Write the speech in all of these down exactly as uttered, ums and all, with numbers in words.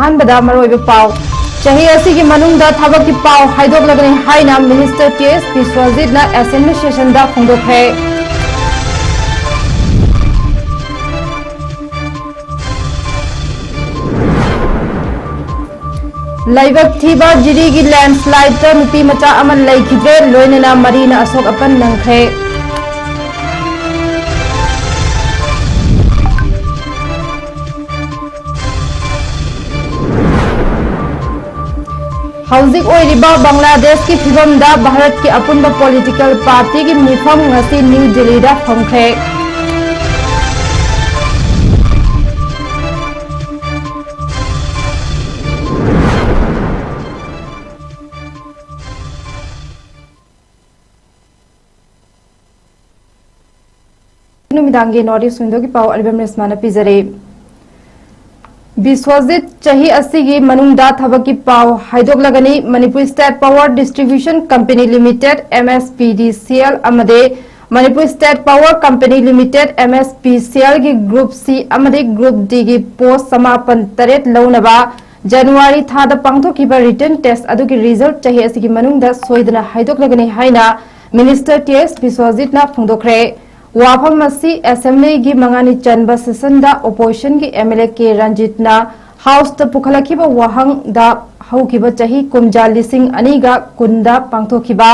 ꯑꯍꯥꯟꯕꯗ ꯃꯔꯨꯑꯣꯏꯕ ꯄꯥꯎ꯫ ꯆꯍꯤ ꯑꯁꯤꯒꯤ ꯃꯅꯨꯡꯗ ꯊꯕꯛꯀꯤ ꯄꯥꯎ ꯍꯥꯏꯗꯣꯛꯂꯒꯅꯤ ꯍꯥꯏꯅ ꯃꯤꯅꯤꯁꯇꯔ ꯇꯤ ꯑꯦꯁ ꯕꯤꯁ꯭ꯋꯖꯤꯠꯅ ꯑꯦꯁꯦꯝꯕ꯭ꯂꯤ ꯁꯦꯁꯟꯗ ꯐꯣꯡꯗꯣꯛꯈ꯭ꯔꯦ꯫ ꯂꯥꯏꯕꯛ ꯊꯤꯕ ꯖꯤꯔꯤꯒꯤ ꯂꯦꯟꯁ꯭ꯂꯥꯏꯗꯇ ꯅꯨꯄꯤ ꯃꯆꯥ ꯑꯃ ꯂꯩꯈꯤꯗ꯭ꯔꯦ, ꯂꯣꯏꯅꯅ ꯃꯔꯤꯅ ꯑꯁꯣꯛ ꯑꯄꯟ ꯅꯪꯈ꯭ꯔꯦ꯫ ꯍꯧꯖꯤꯛ ꯑꯣꯏꯔꯤꯕ ꯕꯪꯒ꯭ꯂꯥꯗꯦꯁꯀꯤ ꯐꯤꯕꯝꯗ ꯚꯥꯔꯠꯀꯤ ꯑꯄꯨꯟꯕ ꯄꯣꯂꯤꯇꯤꯀꯦꯜ ꯄꯥꯔꯇꯤꯒꯤ ꯃꯤꯐꯝ ꯉꯁꯤ ꯅ꯭ꯌꯨ ꯗꯤꯜꯂꯤꯗ ꯐꯝꯈ꯭ꯔꯦ꯫ ꯅꯨꯃꯤꯗꯥꯡꯒꯤ ꯅꯣꯔꯠ ꯏꯁ꯭ꯠ ꯋꯤꯟꯗꯣꯒꯤ ꯄꯥꯎ ꯑꯔꯤꯕꯝ ꯔꯦꯁꯃꯥꯅ ꯄꯤꯖꯔꯤ꯫ ꯕꯤꯁ꯭ꯋꯖꯤꯠ ꯆꯍꯤ ꯑꯁꯤꯒꯤ ꯃꯅꯨꯡꯗ ꯊꯕꯛꯀꯤ ꯄꯥꯎ ꯍꯥꯏꯗꯣꯛꯂꯒꯅꯤ꯫ Manipur state power distribution company limited, M S P D C L, ꯑꯃꯗꯤ Manipur state power company limited, M S P C ꯑꯦꯜꯒꯤ ꯒ꯭ꯔꯨꯞ ꯁꯤ ꯑꯃꯗꯤ ꯒ꯭ꯔꯨꯞ ꯗꯤꯒꯤ ꯄꯣꯁ ꯆꯃꯥꯄꯟ ꯇꯔꯦꯠ ꯂꯧꯅꯕ ꯖꯅꯋꯥꯔꯤ ꯊꯥꯗ ꯄꯥꯡꯊꯣꯛꯈꯤꯕ ꯔꯤꯇꯟ ꯇꯦꯁ꯭ꯠ ꯑꯗꯨꯒꯤ ꯔꯤꯖꯜꯠ ꯆꯍꯤ ꯑꯁꯤꯒꯤ ꯃꯅꯨꯡꯗ ꯁꯣꯏꯗꯅ ꯍꯥꯏꯗꯣꯛꯂꯒꯅꯤ ꯍꯥꯏꯅ ꯃꯤꯅꯤꯁꯇꯔ ꯇꯤ ꯑꯦꯁ ꯕꯤꯁ꯭ꯋꯖꯤꯠꯅ ꯐꯣꯡꯗꯣꯛꯈ꯭ꯔꯦ꯫ ꯋꯥꯐꯝ ꯑꯁꯤ ꯑꯦꯁꯦꯝꯕ꯭ꯂꯤꯒꯤ ꯃꯉꯥꯅꯤ ꯆꯟꯕ ꯁꯦꯁꯟꯗ ꯑꯣꯄꯣꯖꯤꯁꯟꯒꯤ ꯑꯦꯝ ꯑꯦꯜ ꯑꯦ ꯀꯦ ꯔꯟꯖꯤꯠꯅ ꯍꯥꯎꯁꯇ ꯄꯨꯈꯠꯂꯛꯈꯤꯕ ꯋꯥꯍꯪꯗ ꯍꯧꯈꯤꯕ ꯆꯍꯤ ꯀꯨꯝꯖꯥ ꯂꯤꯁꯤꯡ ꯑꯅꯤꯒ ꯀꯨꯟꯗ ꯄꯥꯡꯊꯣꯛꯈꯤꯕ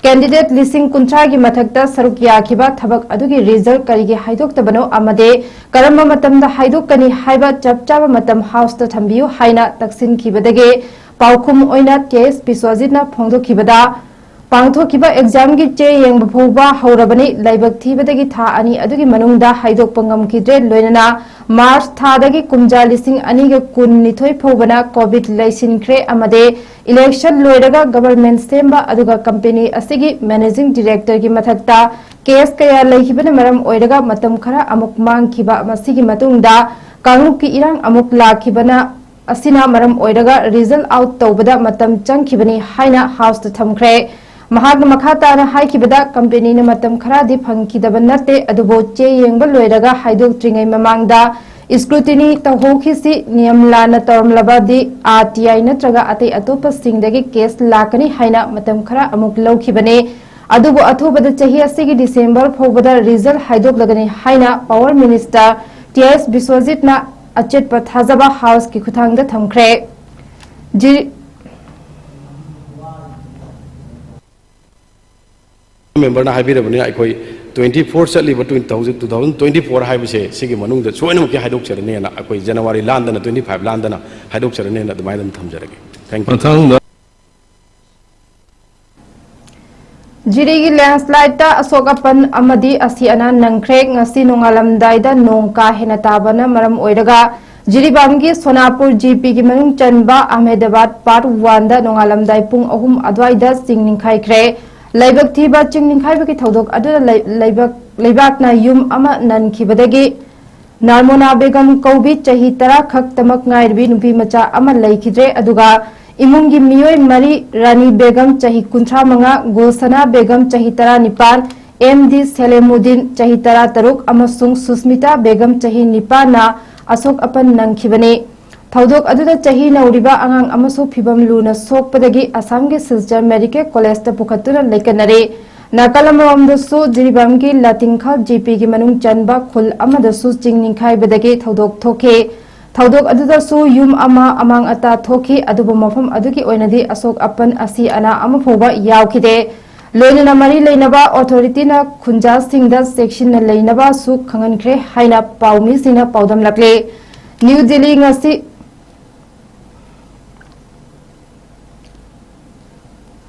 ꯀꯦꯟꯗꯤꯗꯦꯠ ꯂꯤꯁꯤꯡ ꯀꯨꯟꯊ꯭ꯔꯥꯒꯤ ꯃꯊꯛꯇ ꯁꯔꯨꯛ ꯌꯥꯈꯤꯕ ꯊꯕꯛ ꯑꯗꯨꯒꯤ ꯔꯤꯖꯜꯠ ꯀꯔꯤꯒꯤ ꯍꯥꯏꯗꯣꯛꯇꯕꯅꯣ ꯑꯃꯗꯤ ꯀꯔꯝꯕ ꯃꯇꯝꯗ ꯍꯥꯏꯗꯣꯛꯀꯅꯤ ꯍꯥꯏꯕ ꯆꯞ ꯆꯥꯕ ꯃꯇꯝ ꯍꯥꯎꯁꯇ ꯊꯝꯕꯤꯌꯨ ꯍꯥꯏꯅ ꯇꯛꯁꯤꯟꯈꯤꯕꯗꯒꯤ ꯄꯥꯎꯈꯨꯝ ꯑꯣꯏꯅ ꯇꯤ ꯑꯦꯁ ꯕꯤꯁ꯭ꯋꯖꯤꯠꯅ ꯐꯣꯡꯗꯣꯛꯈꯤꯕꯗ, ꯄꯥꯡꯊꯣꯛꯈꯤꯕ ꯑꯦꯛꯖꯥꯝꯒꯤ ꯆꯦ ꯌꯦꯡꯕ ꯐꯥꯎꯕ ꯍꯧꯔꯕꯅꯤ꯫ ꯂꯥꯏꯕꯛ ꯊꯤꯕꯗꯒꯤ ꯊꯥ ꯑꯅꯤ ꯑꯗꯨꯒꯤ ꯃꯅꯨꯡꯗ ꯍꯥꯏꯗꯣꯛꯄ ꯉꯝꯈꯤꯗ꯭ꯔꯦ꯫ ꯂꯣꯏꯅꯅ ꯃꯥꯔꯆ ꯊꯥꯗꯒꯤ ꯀꯨꯝꯖꯥ ꯂꯤꯁꯤꯡ ꯑꯅꯤꯒ ꯀꯨꯟꯅꯤꯊꯣꯏ ꯐꯥꯎꯕꯅ ꯀꯣꯚꯤꯗ ꯂꯩꯁꯤꯟꯈ꯭ꯔꯦ ꯑꯃꯗꯤ ꯏꯂꯦꯛꯁꯟ ꯂꯣꯏꯔꯒ ꯒꯚꯔꯟꯃꯦꯟꯠ ꯁꯦꯝꯕ ꯑꯗꯨꯒ ꯀꯝꯄꯦꯅꯤ ꯑꯁꯤꯒꯤ ꯃꯦꯅꯦꯖꯤꯡ ꯗꯤꯔꯦꯛꯇꯔꯒꯤ ꯃꯊꯛꯇ ꯀꯦꯁ ꯀꯌꯥ ꯂꯩꯈꯤꯕꯅ ꯃꯔꯝ ꯑꯣꯏꯔꯒ ꯃꯇꯝ ꯈꯔ ꯑꯃꯨꯛ ꯃꯥꯡꯈꯤꯕ, ꯃꯁꯤꯒꯤ ꯃꯇꯨꯡꯗ ꯀꯥꯡꯂꯨꯞꯀꯤ ꯏꯔꯥꯡ ꯑꯃꯨꯛ ꯂꯥꯛꯈꯤꯕꯅ ꯑꯁꯤꯅ ꯃꯔꯝ ꯑꯣꯏꯔꯒ ꯔꯤꯖꯜꯠ ꯑꯥꯎꯠ ꯇꯧꯕꯗ ꯃꯇꯝ ꯆꯪꯈꯤꯕꯅꯤ ꯍꯥꯏꯅ ꯍꯥꯎꯁꯇ ꯊꯝꯈ꯭ꯔꯦ꯫ ꯃꯍꯥꯛꯅ ꯃꯈꯥ ꯇꯥꯅ ꯍꯥꯏꯈꯤꯕꯗ, ꯀꯝꯄꯦꯅꯤꯅ ꯃꯇꯝ ꯈꯔꯗꯤ ꯐꯪꯈꯤꯗꯕ ꯅꯠꯇꯦ, ꯑꯗꯨꯕꯨ ꯆꯦ ꯌꯦꯡꯕ ꯂꯣꯏꯔꯒ ꯍꯥꯏꯗꯣꯛꯇ꯭ꯔꯤꯉꯩ ꯃꯃꯥꯡꯗ Scrutiny ꯇꯧꯍꯧꯈꯤꯁꯤ, ꯅꯤꯌꯝ ꯂꯥꯟꯅ ꯇꯧꯔꯝꯂꯕꯗꯤ ꯑꯥꯔ ꯇꯤ ꯑꯥꯏ ꯅꯠꯇ꯭ꯔꯒ ꯑꯇꯩ ꯑꯇꯣꯞꯄꯁꯤꯡꯗꯒꯤ ꯀꯦꯁ ꯂꯥꯛꯀꯅꯤ ꯍꯥꯏꯅ ꯃꯇꯝ ꯈꯔ ꯑꯃꯨꯛ ꯂꯧꯈꯤꯕꯅꯤ꯫ ꯑꯗꯨꯕꯨ ꯑꯊꯨꯕꯗ ꯆꯍꯤ ꯑꯁꯤꯒꯤ ꯗꯤꯁꯦꯝꯕꯔ ꯐꯥꯎꯕꯗ ꯔꯤꯖꯜ ꯍꯥꯏꯗꯣꯛꯂꯒꯅꯤ ꯍꯥꯏꯅ ꯄꯥꯋꯔ ꯃꯤꯅꯤꯁꯇꯔ ꯇꯤ ꯑꯥꯏ ꯑꯦꯁ ꯕꯤꯁ꯭ꯋꯖꯤꯠꯅ ꯑꯆꯦꯠꯄ ꯊꯥꯖꯕ ꯍꯥꯎꯁꯀꯤ ꯈꯨꯠꯊꯥꯡꯗ ꯊꯝꯈ꯭ꯔꯦ꯫ ꯖꯤ- ꯃꯦꯝꯕꯔꯅ ꯍꯥꯏꯕꯤꯔꯕꯅꯤꯅ ꯑꯩꯈꯣꯏ ꯇ꯭ꯋꯦꯟꯇꯤ ꯐꯣꯔ ꯆꯠꯂꯤꯕ ꯇ꯭ꯋꯦꯟꯇꯤ ꯍꯧꯖꯤꯛ ꯇꯨ ꯊꯥꯎꯖꯟ ꯇ꯭ꯋꯦꯟꯇꯤ ꯐꯣꯔ ꯍꯥꯏꯕꯁꯦ ꯁꯤꯒꯤ ꯃꯅꯨꯡꯗ ꯁꯣꯏꯅꯃꯛꯀꯤ ꯍꯥꯏꯗꯣꯛꯆꯔꯅꯤꯅ ꯑꯩꯈꯣꯏ ꯖꯅꯋꯥꯔꯤ ꯂꯥꯟꯗꯅ ꯇ꯭ꯋꯦꯟꯇꯤ ꯐꯥꯏꯚ ꯂꯥꯟꯗꯅ ꯍꯥꯏꯗꯣꯛꯆꯔꯅꯤꯅ ꯑꯗꯨꯃꯥꯏꯅ ꯑꯗꯨꯝ ꯊꯝꯖꯔꯒꯦ꯫ Thank you. ꯃꯊꯪꯗ ꯖꯤꯔꯤꯒꯤ ꯂꯦꯟꯁ꯭ꯂꯥꯏꯗꯇ ꯑꯁꯣꯛ ꯑꯄꯟ ꯑꯃꯗꯤ ꯑꯁꯤ ꯑꯅꯥ ꯅꯪꯈ꯭ꯔꯦ꯫ ꯉꯁꯤ ꯅꯣꯡꯉꯥꯜꯂꯝꯗꯥꯏꯗ ꯅꯣꯡ ꯀꯥ ꯍꯦꯟꯅ ꯇꯥꯕꯅ ꯃꯔꯝ ꯑꯣꯏꯔꯒ ꯖꯤꯔꯤꯕꯥꯝꯒꯤ ꯁꯣꯅꯥꯄꯨꯔ ꯖꯤꯄꯤꯒꯤ ꯃꯅꯨꯡ ꯆꯟꯕ ꯑꯍꯃꯦꯗꯕꯥꯗ ꯄꯥꯔꯠ ꯋꯥꯟꯗ ꯅꯣꯡꯉꯥꯜꯂꯝꯗꯥꯏ ꯄꯨꯡ ꯑꯍꯨꯝ ꯑꯗꯨꯋꯥꯏꯗ ꯆꯤꯡ ꯅꯤꯡꯈꯥꯏꯈ꯭ꯔꯦ꯫ ꯂꯥꯏꯕꯛ ꯊꯤꯕ ꯆꯤꯡ ꯅꯤꯡꯈꯥꯏꯕꯒꯤ ꯊꯧꯗꯣꯛ ꯑꯗꯨꯗ ꯂꯩ- ꯂꯩꯕꯥꯛ- ꯂꯩꯕꯥꯛꯅ ꯌꯨꯝ ꯑꯃ ꯅꯟꯈꯤꯕꯗꯒꯤ ꯅꯥꯔꯃꯣꯅꯥ ꯕꯦꯒꯝ ꯀꯧꯕꯤ ꯆꯍꯤ ꯇꯔꯥ ꯈꯛꯇꯃꯛ ꯉꯥꯏꯔꯕꯤ ꯅꯨꯄꯤ ꯃꯆꯥ ꯑꯃ ꯂꯩꯈꯤꯗ꯭ꯔꯦ꯫ ꯑꯗꯨꯒ ꯏꯃꯨꯡꯒꯤ ꯃꯤꯑꯣꯏ ꯃꯔꯤ, ꯔꯥꯅꯤ ꯕꯦꯒꯝ ꯆꯍꯤ ꯀꯨꯟꯊ꯭ꯔꯥ ꯃꯉꯥ, ꯒꯨꯜꯁꯅꯥ ꯕꯦꯒꯝ ꯆꯍꯤ ꯇꯔꯥꯅꯤꯄꯥꯟ, ꯑꯦꯝ ꯗꯤ ꯁꯦꯂꯦꯃꯨꯗꯤꯟ ꯆꯍꯤ ꯇꯔꯥꯇꯔꯨꯛ ꯑꯃꯁꯨꯡ ꯁꯨꯁꯃꯤꯇꯥ ꯕꯦꯒꯝ ꯆꯍꯤ ꯅꯤꯄꯥꯟꯅ ꯑꯁꯣꯛ ꯑꯄꯟ ꯅꯪꯈꯤꯕꯅꯤ꯫ ꯊꯧꯗꯣꯛ ꯑꯗꯨꯗ ꯆꯍꯤ ꯅꯧꯔꯤꯕ ꯑꯉꯥꯡ ꯑꯃꯁꯨ ꯐꯤꯚꯝ ꯂꯨꯅ ꯁꯣꯛꯄꯗꯒꯤ ꯑꯁꯥꯝꯒꯤ ꯁꯤꯜꯆꯔ ꯃꯦꯗꯤꯀꯦꯜ ꯀꯣꯂꯦꯖꯇ ꯄꯨꯈꯠꯇꯨꯅ ꯂꯩꯀꯠꯅꯔꯤ꯫ ꯅꯥꯀꯜ ꯑꯃꯔꯣꯝꯗꯁꯨ ꯖꯤꯔꯤꯕꯥꯝꯒꯤ ꯂꯥꯇꯤꯡꯈꯥꯜ ꯖꯤꯄꯤꯒꯤ ꯃꯅꯨꯡ ꯆꯟꯕ ꯈꯨꯜ ꯑꯃꯗꯁꯨ ꯆꯤꯡ ꯅꯤꯡꯈꯥꯏꯕꯗꯒꯤ ꯊꯧꯗꯣꯛ ꯊꯣꯛꯈꯤ꯫ ꯊꯧꯗꯣꯛ ꯑꯗꯨꯗꯁꯨ ꯌꯨꯝ ꯑꯃ ꯑꯃꯥꯡ ꯑꯇꯥ ꯊꯣꯛꯈꯤ, ꯑꯗꯨꯕꯨ ꯃꯐꯝ ꯑꯗꯨꯒꯤ ꯑꯣꯏꯅꯗꯤ ꯑꯁꯣꯛ ꯑꯄꯟ ꯑꯁꯤ ꯑꯅꯥ ꯑꯃ ꯐꯥꯎꯕ ꯌꯥꯎꯈꯤꯗꯦ꯫ ꯂꯣꯏꯅꯅ ꯃꯔꯤ ꯂꯩꯅꯕ ꯑꯣꯊꯣꯔꯤꯇꯤꯅ ꯈꯨꯟꯖꯥꯁꯤꯡꯗ ꯆꯦꯛꯁꯤꯟꯅ ꯂꯩꯅꯕꯁꯨ ꯈꯪꯍꯟꯈ꯭ꯔꯦ ꯍꯥꯏꯅ ꯄꯥꯎꯃꯤꯁꯤꯡꯅ ꯄꯥꯎꯗꯝꯂꯛꯂꯤ꯫ ꯅ꯭ꯌꯨ ꯗꯤꯜꯂꯤ, ꯉꯁꯤ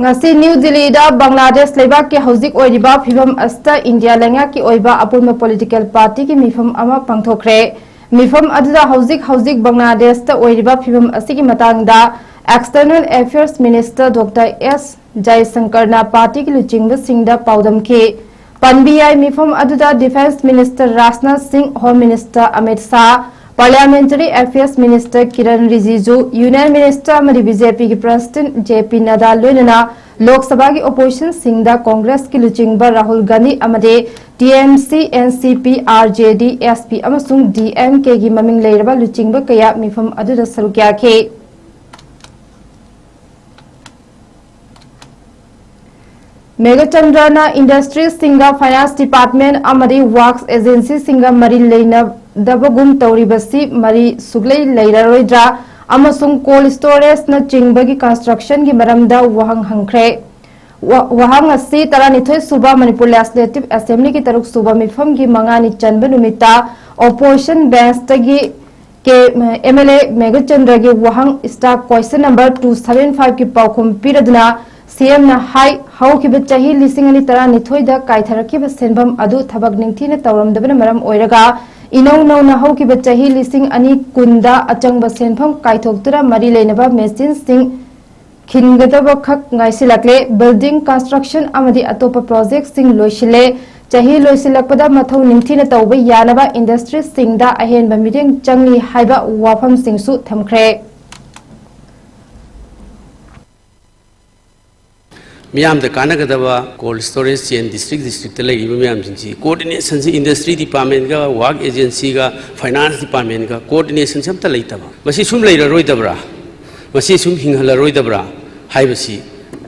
ꯉꯁꯤ ꯅ꯭ꯌꯨ ꯗꯤꯜꯂꯤꯗ ꯕꯪꯒ꯭ꯂꯥꯗꯦꯁ ꯂꯩꯕꯥꯛꯀꯤ ꯍꯧꯖꯤꯛ ꯑꯣꯏꯔꯤꯕ ꯐꯤꯕꯝ ꯑꯁꯤꯗ ꯏꯟꯗꯤꯌꯥ ꯂꯩꯉꯥꯛꯀꯤ ꯑꯣꯏꯕ ꯑꯄꯨꯟꯕ ꯄꯣꯂꯤꯇꯤꯀꯦꯜ ꯄꯥꯔꯇꯤꯒꯤ ꯃꯤꯐꯝ ꯑꯃ ꯄꯥꯡꯊꯣꯛꯈ꯭ꯔꯦ꯫ ꯃꯤꯐꯝ ꯑꯗꯨꯗ ꯍꯧꯖꯤꯛ ꯍꯧꯖꯤꯛ ꯕꯪꯒ꯭ꯂꯥꯗꯦꯁꯇ ꯑꯣꯏꯔꯤꯕ ꯐꯤꯕꯝ ꯑꯁꯤꯒꯤ ꯃꯇꯥꯡꯗ ꯑꯦꯛꯁꯇꯔꯅꯦꯜ ꯑꯦꯐꯤꯌꯔꯁ ꯃꯤꯅꯤꯁꯇꯔ ꯗꯣꯛꯇꯔ ꯑꯦꯁ ꯖꯌꯁꯪꯀꯔꯅ ꯄꯥꯔꯇꯤꯒꯤ ꯂꯨꯆꯤꯡꯕꯁꯤꯡꯗ ꯄꯥꯎꯗꯝꯈꯤ꯫ ꯄꯟꯕ ꯌꯥꯏ, ꯃꯤꯐꯝ ꯑꯗꯨꯗ defence minister Rajnath Singh, home minister Amit Shah, parliamentary affairs minister Kiren Rijiju, union minister ꯑꯃꯗꯤ ꯕꯤꯖꯦꯄꯤꯒꯤ ꯄ꯭ꯔꯁꯤꯗꯦꯟꯠ ꯖꯦ ꯄꯤ ꯅꯗꯥ ꯂꯣꯏꯅꯅ ꯂꯣꯛ ꯁꯚꯥꯒꯤ ꯑꯣꯄꯣꯖꯤꯁꯟꯁꯤꯡꯗ ꯀꯣꯡꯒ꯭ꯔꯦꯁꯀꯤ ꯂꯨꯆꯤꯡꯕ ꯔꯥꯍꯨꯜ ꯒꯥꯟꯙꯤ ꯑꯃꯗꯤ T M C, N C ꯄꯤ, ꯑꯥꯔ ꯖꯦ ꯗꯤ, ꯑꯦꯁ ꯄꯤ ꯑꯃꯁꯨꯡ ꯗꯤ ꯑꯦꯝ ꯀꯦꯒꯤ ꯃꯃꯤꯡ ꯂꯩꯔꯕ ꯂꯨꯆꯤꯡꯕ ꯀꯌꯥ ꯃꯤꯐꯝ ꯑꯗꯨꯗ ꯁꯔꯨꯛ ꯌꯥꯈꯤ꯫ ꯃꯦꯘꯆꯟꯗ꯭ꯔꯅ ꯏꯟꯗꯁꯇ꯭ꯔꯤꯁꯁꯤꯡꯒ ꯐꯥꯏꯅꯥꯟꯁ ꯗꯤꯄꯥꯔꯠꯃꯦꯟ ꯑꯃꯗꯤ ꯋꯥꯔꯛꯁ ꯑꯦꯖꯦꯟꯁꯤꯁꯤꯡꯒ ꯃꯔꯤ ꯂꯩꯅꯗꯕꯒꯨꯝ ꯇꯧꯔꯤꯕꯁꯤ ꯃꯔꯤ ꯁꯨꯛꯂꯩ ꯂꯩꯔꯔꯣꯏꯗ꯭ꯔꯥ ꯑꯃꯁꯨꯡ ꯀꯣꯜ ꯁ꯭ꯇꯣꯔꯦꯖꯅꯆꯤꯡꯕꯒꯤ ꯀꯟꯁꯇ꯭ꯔꯛꯁꯟꯒꯤ ꯃꯔꯝꯗ ꯋꯥꯍꯪ ꯍꯪꯈ꯭ꯔꯦ꯫ ꯋꯥ-, ꯋꯥꯍꯪ ꯑꯁꯤ ꯇꯔꯥꯅꯤꯊꯣꯏ ꯁꯨꯕ ꯃꯅꯤꯄꯨꯔ ꯂꯦꯖꯤꯁꯂꯦꯇꯤꯚ ꯑꯦꯁꯦꯝꯕ꯭ꯂꯤꯒꯤ ꯇꯔꯨꯛ ꯁꯨꯕ ꯃꯤꯐꯝꯒꯤ ꯃꯉꯥꯅꯤ ꯆꯟꯕ ꯅꯨꯃꯤꯠꯇ ꯑꯣꯄꯣꯖꯤꯁꯟ ꯕꯦꯟꯁꯇꯒꯤ ꯀꯦ-, ꯑꯦꯝ ꯑꯦꯜ ꯑꯦ ꯃꯦꯘꯆꯟꯗ꯭ꯔꯒꯤ ꯋꯥꯍꯪ, starred question number two seven ꯐꯥꯏꯚꯀꯤ ꯄꯥꯎꯈꯨꯝ ꯄꯤꯔꯗꯨꯅ ꯁꯤ ꯑꯦꯝꯅ ꯍꯥꯏ, ꯍꯧꯈꯤꯕ ꯆꯍꯤ ꯂꯤꯁꯤꯡ ꯑꯅꯤ ꯇꯔꯥꯅꯤꯊꯣꯏꯗ ꯀꯥꯏꯊꯔꯛꯈꯤꯕ ꯁꯦꯟꯐꯝ ꯑꯗꯨ ꯊꯕꯛ ꯅꯤꯡꯊꯤꯅ ꯇꯧꯔꯝꯗꯕꯅ ꯃꯔꯝ ꯑꯣꯏꯔꯒ ꯏꯅꯧ ꯅꯧꯅ ꯍꯧꯈꯤꯕ ꯆꯍꯤ ꯂꯤꯁꯤꯡ ꯑꯅꯤ ꯀꯨꯟꯗ ꯑꯆꯪꯕ ꯁꯦꯟꯐꯝ ꯀꯥꯏꯊꯣꯛꯇꯨꯅ ꯃꯔꯤ ꯂꯩꯅꯕ ꯃꯦꯆꯤꯟꯁꯤꯡ ꯈꯤꯟꯒꯗꯕꯈꯛ ꯉꯥꯏꯁꯤꯜꯂꯛꯂꯦ꯫ ꯕꯤꯜꯗꯤꯡ ꯀꯟꯁꯇ꯭ꯔꯛꯁꯟ ꯑꯃꯗꯤ ꯑꯇꯣꯞꯄ ꯄ꯭ꯔꯣꯖꯦꯛꯁꯤꯡ ꯂꯣꯏꯁꯤꯜꯂꯦ꯫ ꯆꯍꯤ ꯂꯣꯏꯁꯤꯜꯂꯛꯄꯗ ꯃꯊꯧ ꯅꯤꯡꯊꯤꯅ ꯇꯧꯕ ꯌꯥꯅꯕ ꯏꯟꯗꯁꯇ꯭ꯔꯤꯁꯤꯡꯗ ꯑꯍꯦꯟꯕ ꯃꯤꯠꯌꯦꯡ ꯆꯪꯂꯤ ꯍꯥꯏꯕ ꯋꯥꯐꯝꯁꯤꯡꯁꯨ ꯊꯝꯈ꯭ꯔꯦ꯫ ꯃꯤꯌꯥꯝꯗ ꯀꯥꯟꯅꯒꯗꯕ ꯀꯣꯜ ꯁ꯭ꯇꯣꯔꯦꯖ ꯆꯦꯟ ꯗꯤꯁꯇ꯭ꯔꯤꯛ ꯗꯤꯁꯇ꯭ꯔꯤꯛꯇ ꯂꯩꯔꯤꯕ ꯃꯌꯥꯝꯁꯤꯡꯁꯤ ꯀꯣꯑꯣꯔꯗꯤꯅꯦꯁꯟꯁꯤ ꯏꯟꯗꯁꯇ꯭ꯔꯤ ꯗꯤꯄꯥꯔꯠꯃꯦꯟꯒ, ꯋꯥꯔꯛ ꯑꯦꯖꯦꯟꯁꯤꯒ, ꯐꯥꯏꯅꯥꯟꯁ ꯗꯤꯄꯥꯔꯠꯃꯦꯟꯒ ꯀꯣꯑꯣꯔꯗꯤꯅꯦꯁꯟꯁꯤ ꯑꯝꯇ ꯂꯩꯇꯕ꯫ ꯃꯁꯤ ꯁꯨꯝ ꯂꯩꯔꯔꯣꯏꯗꯕ꯭ꯔꯥ? ꯃꯁꯤ ꯁꯨꯝ ꯍꯤꯡꯍꯜꯂꯔꯣꯏꯗꯕ꯭ꯔꯥ ꯍꯥꯏꯕꯁꯤ,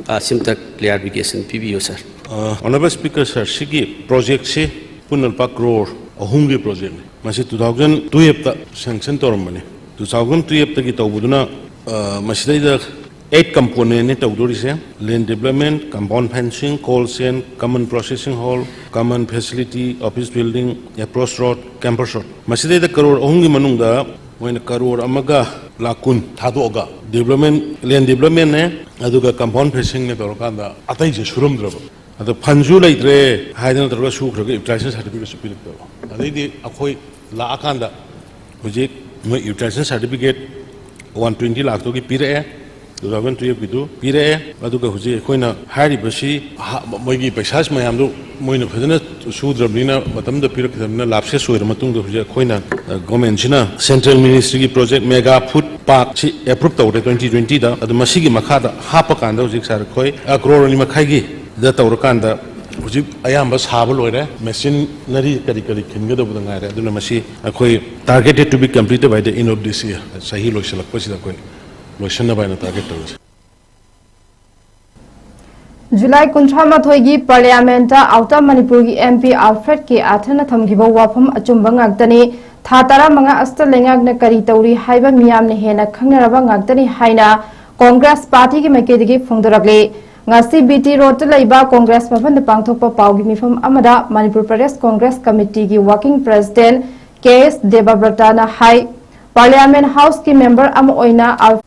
ꯑ, ꯁꯤꯝꯇ ꯀ꯭ꯂꯤꯌꯥꯔꯤꯐꯤꯀꯦꯁꯟ ꯄꯤꯕꯤꯌꯨ, ꯁꯥꯔ꯫ ꯑ, ꯑꯣꯅꯔꯦꯕꯜ ꯁ꯭ꯄꯤꯀꯔ, ꯁꯥꯔ, ꯁꯤꯒꯤ ꯄ꯭ꯔꯣꯖꯦꯛꯁꯤ ꯄꯨꯟꯅ ꯂꯨꯄꯥ ꯀ꯭ꯔꯣꯔ ꯑꯍꯨꯝꯒꯤ ꯄ꯭ꯔꯣꯖꯦꯛꯅꯤ꯫ ꯃꯁꯤ ꯇꯨ ꯊꯥꯎꯖꯟ ꯇꯨꯌꯦꯜꯞꯇ ꯁꯦꯡꯁꯟ ꯇꯧꯔꯝꯕꯅꯤ꯫ ꯇꯨ ꯊꯥꯎꯖꯟ ꯇꯨꯌꯦꯜꯞꯇꯒꯤ ꯇꯧꯕꯗꯨꯅ, ꯑ, ꯃꯁꯤꯗꯩꯗ ꯑꯩꯠ ꯀꯝꯄꯣꯅꯦꯟꯅꯤ ꯇꯧꯗꯣꯔꯤꯁꯦ: ꯂꯦꯟ development, compound fencing, cold chain, common processing hall, common facility, office building, approach road, campus road. ꯃꯁꯤꯗꯩꯗ ꯀꯔꯣꯔ ꯑꯍꯨꯝꯒꯤ ꯃꯅꯨꯡꯗ ꯃꯣꯏꯅ ꯀꯔꯣꯔ ꯑꯃꯒ ꯂꯥꯈ ꯀꯨꯟ ꯊꯥꯗꯣꯛꯑꯒ ꯗꯤꯕ꯭ꯂꯞꯃꯦꯟ, ꯂꯦꯟ ꯗꯤꯕ꯭ꯂꯞꯃꯦꯟꯅꯦ, ꯑꯗꯨꯒ ꯀꯝꯄꯥꯎꯟ ꯐꯦꯟꯁꯤꯡꯅꯦ ꯇꯧꯔꯀꯥꯟꯗ ꯑꯇꯩꯁꯦ ꯁꯨꯔꯝꯗ꯭ꯔꯕ꯫ ꯑꯗꯣ ꯐꯟꯁꯨ ꯂꯩꯇ꯭ꯔꯦ ꯍꯥꯏꯗꯅ ꯇꯧꯔꯒ ꯁꯨꯈ꯭ꯔꯒ ꯌꯨꯇꯤꯂꯥꯏꯖꯦꯁꯟ ꯁꯥꯔꯇꯤꯐꯤꯀꯦꯠꯁꯨ ꯄꯤꯔꯛꯇꯕ꯫ ꯑꯗꯩꯗꯤ ꯑꯩꯈꯣꯏ ꯂꯥꯛꯑꯀꯥꯟꯗ ꯍꯧꯖꯤꯛ ꯃꯣꯏ ꯌꯨꯇꯤꯂꯥꯏꯖꯦꯁꯟ ꯁꯥꯔꯇꯤꯐꯤꯀꯦꯠ ꯋꯥꯟ ꯇ꯭ꯋꯦꯟꯇꯤ ꯂꯥꯛꯇꯨꯒꯤ ꯄꯤꯔꯛꯑꯦ, ꯇꯨ ꯊꯥꯎꯖꯟ ꯇꯨꯌꯦꯜꯞꯀꯤꯗꯨ ꯄꯤꯔꯛꯑꯦ꯫ ꯑꯗꯨꯒ ꯍꯧꯖꯤꯛ ꯑꯩꯈꯣꯏꯅ ꯍꯥꯏꯔꯤꯕꯁꯤ ꯑꯍ-, ꯃꯣꯏꯒꯤ ꯄꯩꯁꯥ ꯃꯌꯥꯝꯗꯨ ꯃꯣꯏꯅ ꯐꯖꯅ ꯁꯨꯗ꯭ꯔꯕꯅꯤꯅ ꯃꯇꯝꯗ ꯄꯤꯔꯛꯈꯤꯗꯕꯅꯤꯅ ꯂꯥꯞꯁꯦꯁ ꯑꯣꯏꯔ ꯃꯇꯨꯡꯗ ꯍꯧꯖꯤꯛ ꯑꯩꯈꯣꯏꯅ, ꯑ, ꯒꯣꯔꯃꯦꯟꯁꯤꯅ ꯁꯦꯟꯇ꯭ꯔꯦꯜ ꯃꯤꯅꯤꯁꯇ꯭ꯔꯤꯒꯤ ꯄ꯭ꯔꯣꯖꯦꯛ ꯃꯦꯒꯥ ꯐꯨꯗ ꯄꯥꯛꯁꯤ ꯑꯦꯄ꯭ꯔꯨꯞ ꯇꯧꯔꯦ ꯇ꯭ꯋꯦꯟꯇꯤ ꯇ꯭ꯋꯦꯟꯇꯤꯗ꯫ ꯑꯗꯨ ꯃꯁꯤꯒꯤ ꯃꯈꯥꯗ ꯍꯥꯞꯄꯀꯥꯟꯗ ꯍꯧꯖꯤꯛ ꯁꯥꯔ ꯑꯩꯈꯣꯏ, ꯑ, ꯀ꯭ꯔꯣꯔ ꯑꯅꯤ ꯃꯈꯥꯏꯒꯤꯗ ꯇꯧꯔꯀꯥꯟꯗ ꯍꯧꯖꯤꯛ ꯑꯌꯥꯝꯕ ꯁꯥꯕ ꯂꯣꯏꯔꯦ꯫ ꯃꯦꯆꯤꯟꯅꯔꯤ ꯀꯔꯤ ꯀꯔꯤ ꯈꯤꯟꯒꯗꯧꯕꯗ ꯉꯥꯏꯔꯦ꯫ ꯑꯗꯨꯅ ꯃꯁꯤ ꯑꯩꯈꯣꯏ targeted to be completed by the end of this year, ꯆꯍꯤ ꯂꯣꯏꯁꯤꯜꯂꯛꯄꯁꯤꯗ ꯑꯩꯈꯣꯏ ꯂꯣꯏꯁꯤꯟꯅꯕ ꯍꯥꯏꯅ ꯇꯥꯔꯒꯦꯠ ꯇꯧꯔꯤꯁꯦ꯫ ꯖꯨꯂꯥꯏ ꯀꯨꯟꯊ꯭ꯔꯥ ꯃꯥꯊꯣꯏꯒꯤ ꯄꯥꯔꯂꯤꯌꯥꯃꯦꯟꯠꯇ ꯑꯥꯎꯇꯔ ꯃꯅꯤꯄꯨꯔꯒꯤ ꯑꯦꯝ ꯄꯤ ꯑꯜꯐ꯭ꯔꯦꯗ ꯀꯦ ꯑꯥꯊꯟꯅ ꯊꯝꯈꯤꯕ ꯋꯥꯐꯝ ꯑꯆꯨꯝꯕ ꯉꯥꯛꯇꯅꯤ꯫ ꯊꯥ ꯇꯔꯥꯃꯉꯥ ꯑꯁꯤꯗ ꯂꯩꯉꯥꯛꯅ ꯀꯔꯤ ꯇꯧꯔꯤ ꯍꯥꯏꯕ ꯃꯤꯌꯥꯝꯅ ꯍꯦꯟꯅ ꯈꯪꯅꯔꯕ ꯉꯥꯛꯇꯅꯤ ꯍꯥꯏꯅ ꯀꯣꯡꯒ꯭ꯔꯦꯁ ꯄꯥꯔꯇꯤꯒꯤ ꯃꯥꯏꯀꯩꯗꯒꯤ ꯐꯣꯡꯗꯣꯔꯛꯂꯤ꯫ ꯉꯁꯤ ꯕꯤ ꯇꯤ ꯔꯣꯗꯇ ꯂꯩꯕ ꯀꯣꯡꯒ꯭ꯔꯦꯁ ꯚꯕꯟꯗ ꯄꯥꯡꯊꯣꯛꯄ ꯄꯥꯎꯒꯤ ꯃꯤꯐꯝ ꯑꯃꯗ ꯃꯅꯤꯄꯨꯔ ꯄ꯭ꯔꯗꯦꯁ ꯀꯣꯡꯒ꯭ꯔꯦꯁ ꯀꯃꯤꯇꯤꯒꯤ ꯋꯥꯔꯀꯤꯡ ꯄ꯭ꯔꯦꯁꯤꯗꯦꯟꯠ ꯀꯦ ꯑꯦꯁ ꯗꯦꯕꯕ꯭ꯔꯇꯅ ꯍꯥꯏ, ꯄꯥꯔꯂꯤꯌꯥꯃꯦꯟꯠ ꯍꯥꯎꯁꯀꯤ ꯃꯦꯝꯕꯔ ꯑꯃ ꯑꯣꯏꯅ ꯑꯜ-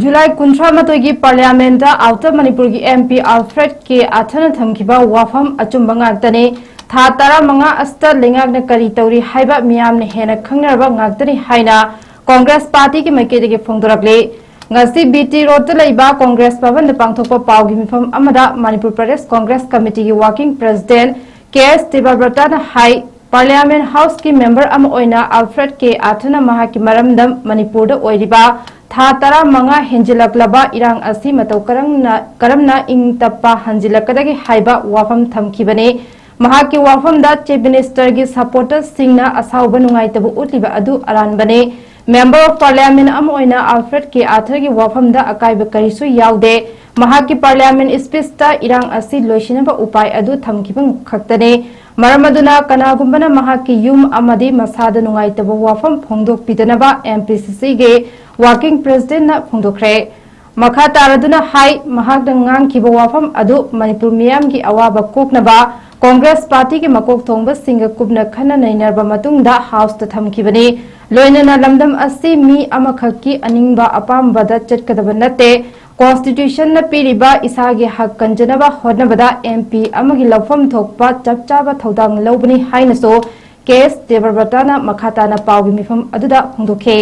ꯖꯨꯂꯥꯏ ꯀꯨꯟꯊ꯭ꯔꯥ ꯃꯥꯊꯣꯏꯒꯤ ꯄꯥꯔꯂꯤꯌꯥꯃꯦꯟꯗ ꯑꯥꯎꯇꯔ ꯃꯅꯤꯄꯨꯔꯒꯤ ꯑꯦꯝ ꯄꯤ ꯑꯜꯐ꯭ꯔꯦꯗ ꯀꯦ ꯑꯥꯊꯔꯅ ꯊꯝꯈꯤꯕ ꯋꯥꯐꯝ ꯑꯆꯨꯝꯕ ꯉꯥꯛꯇꯅꯤ꯫ ꯊꯥ ꯇꯔꯥꯃꯉꯥ ꯑꯁꯤꯗ ꯂꯩꯉꯥꯛꯅ ꯀꯔꯤ ꯇꯧꯔꯤ ꯍꯥꯏꯕ ꯃꯤꯌꯥꯝꯅ ꯍꯦꯟꯅ ꯈꯪꯅꯔꯕ ꯉꯥꯛꯇꯅꯤ ꯍꯥꯏꯅ ꯀꯣꯡꯒ꯭ꯔꯦꯁ ꯄꯥꯔꯇꯤꯒꯤ ꯃꯥꯏꯀꯩꯗꯒꯤ ꯐꯣꯡꯗꯣꯔꯛꯂꯤ꯫ ꯉꯁꯤ ꯕꯤ ꯇꯤ ꯔꯣꯗꯇ ꯂꯩꯕ ꯀꯣꯡꯒ꯭ꯔꯦꯁ ꯚꯕꯟꯗ ꯄꯥꯡꯊꯣꯛꯄ ꯄꯥꯎꯒꯤ ꯃꯤꯐꯝ ꯑꯃꯗ ꯃꯅꯤꯄꯨꯔ ꯄ꯭ꯔꯗꯦꯁ ꯀꯣꯡꯒ꯭ꯔꯦꯁ ꯀꯃꯤꯇꯤꯒꯤ ꯋꯥꯔꯀꯤꯡ ꯄ꯭ꯔꯦꯁꯤꯗꯦꯟꯠ ꯀꯦ ꯑꯦꯁ ꯗꯦꯕꯕ꯭ꯔꯇꯅ ꯍꯥꯏ, ꯄꯥꯔꯂꯤꯌꯥꯃꯦꯟ ꯍꯥꯎꯁꯀꯤ ꯃꯦꯝꯕꯔ ꯑꯃ ꯑꯣꯏꯅ ꯑꯜꯐ꯭ꯔꯦꯗ ꯀꯦ ꯑꯥꯊꯔꯅ ꯃꯍꯥꯛꯀꯤ ꯃꯔꯝꯗꯝ ꯃꯅꯤꯄꯨꯔꯗ ꯑꯣꯏꯔꯤꯕ ꯊꯥ ꯇꯔꯥꯃꯉꯥ ꯍꯦꯟꯖꯤꯜꯂꯛꯂꯕ ꯏꯔꯥꯡ ꯑꯁꯤ ꯃꯇꯧ ꯀꯔꯝꯅ, ꯀꯔꯝꯅ ꯏꯪ ꯇꯞꯄ ꯍꯟꯖꯤꯜꯂꯛꯀꯗꯒꯦ ꯍꯥꯏꯕ ꯋꯥꯐꯝ ꯊꯝꯈꯤꯕꯅꯤ꯫ ꯃꯍꯥꯛꯀꯤ ꯋꯥꯐꯝꯗ ꯆꯤꯐ ꯃꯤꯅꯤꯁꯇꯔꯒꯤ ꯁꯄꯣꯔꯇꯔꯁꯤꯡꯅ ꯑꯁꯥꯎꯕ ꯅꯨꯡꯉꯥꯏꯇꯕ ꯎꯠꯂꯤꯕ ꯑꯗꯨ ꯑꯔꯥꯟꯕꯅꯤ꯫ ꯃꯦꯝꯕꯔ ꯑꯣꯐ ꯄꯥꯔꯂꯤꯌꯥꯃꯦꯟ ꯑꯃ ꯑꯣꯏꯅ ꯑꯜꯐ꯭ꯔꯦꯗ ꯀꯦ ꯑꯥꯊꯔꯒꯤ ꯋꯥꯐꯝꯗ ꯑꯀꯥꯏꯕ ꯀꯔꯤꯁꯨ ꯌꯥꯎꯗꯦ꯫ ꯃꯍꯥꯛꯀꯤ ꯄꯥꯔꯂꯤꯌꯥꯃꯦꯟ ꯁ꯭ꯄꯤꯆꯇ ꯏꯔꯥꯡ ꯑꯁꯤ ꯂꯣꯏꯁꯤꯟꯅꯕ ꯎꯄꯥꯏ ꯑꯗꯨ ꯊꯝꯈꯤꯕ ꯈꯛꯇꯅꯤ꯫ ꯃꯔꯝ ꯑꯗꯨꯅ ꯀꯅꯥꯒꯨꯝꯕꯅ ꯃꯍꯥꯛꯀꯤ ꯌꯨꯝ ꯑꯃꯗꯤ ꯃꯁꯥꯗ ꯅꯨꯡꯉꯥꯏꯇꯕ ꯋꯥꯐꯝ ꯐꯣꯡꯗꯣꯛꯄꯤꯗꯅꯕ ꯑꯦꯝ ꯄꯤ ꯁꯤ ꯁꯤꯒꯤ ꯋꯥꯔꯀꯤꯡ ꯄ꯭ꯔꯦꯁꯤꯗꯦꯟꯠꯅ ꯐꯣꯡꯗꯣꯛꯈ꯭ꯔꯦ꯫ ꯃꯈꯥ ꯇꯥꯔꯗꯨꯅ ꯍꯥꯏ, ꯃꯍꯥꯛꯅ ꯉꯥꯡꯈꯤꯕ ꯋꯥꯐꯝ ꯑꯗꯨ ꯃꯅꯤꯄꯨꯔ ꯃꯤꯌꯥꯝꯒꯤ ꯑꯋꯥꯕ ꯀꯣꯛꯅꯕ ꯀꯣꯡꯒ꯭ꯔꯦꯁ ꯄꯥꯔꯇꯤꯒꯤ ꯃꯀꯣꯛ ꯊꯣꯡꯕꯁꯤꯡꯒ ꯀꯨꯞꯅ ꯈꯟꯅ ꯅꯩꯅꯔꯕ ꯃꯇꯨꯡꯗ ꯍꯥꯎꯁꯇ ꯊꯝꯈꯤꯕꯅꯤ꯫ ꯂꯣꯏꯅꯅ ꯂꯝꯗꯝ ꯑꯁꯤ ꯃꯤ ꯑꯃꯈꯛꯀꯤ ꯑꯅꯤꯡꯕ ꯑꯄꯥꯝꯕꯗ ꯆꯠꯀꯗꯕ ꯅꯠꯇꯦ꯫ ꯀꯣꯟꯁꯇꯤꯇ꯭ꯌꯨꯁꯟꯅ ꯄꯤꯔꯤꯕ ꯏꯁꯥꯒꯤ ꯍꯛ ꯀꯟꯖꯅꯕ ꯍꯣꯠꯅꯕꯗ ꯑꯦꯝ ꯄꯤ ꯑꯃꯒꯤ ꯂꯧꯐꯝ ꯊꯣꯛꯄ ꯆꯞ ꯆꯥꯕ ꯊꯧꯗꯥꯡ ꯂꯧꯕꯅꯤ ꯍꯥꯏꯅꯁꯨ ꯀꯦ ꯑꯦꯁ ꯗꯦꯕꯕ꯭ꯔꯇꯅ ꯃꯈꯥ ꯇꯥꯅ ꯄꯥꯎꯒꯤ ꯃꯤꯐꯝ ꯑꯗꯨꯗ ꯐꯣꯡꯗꯣꯛꯈꯤ꯫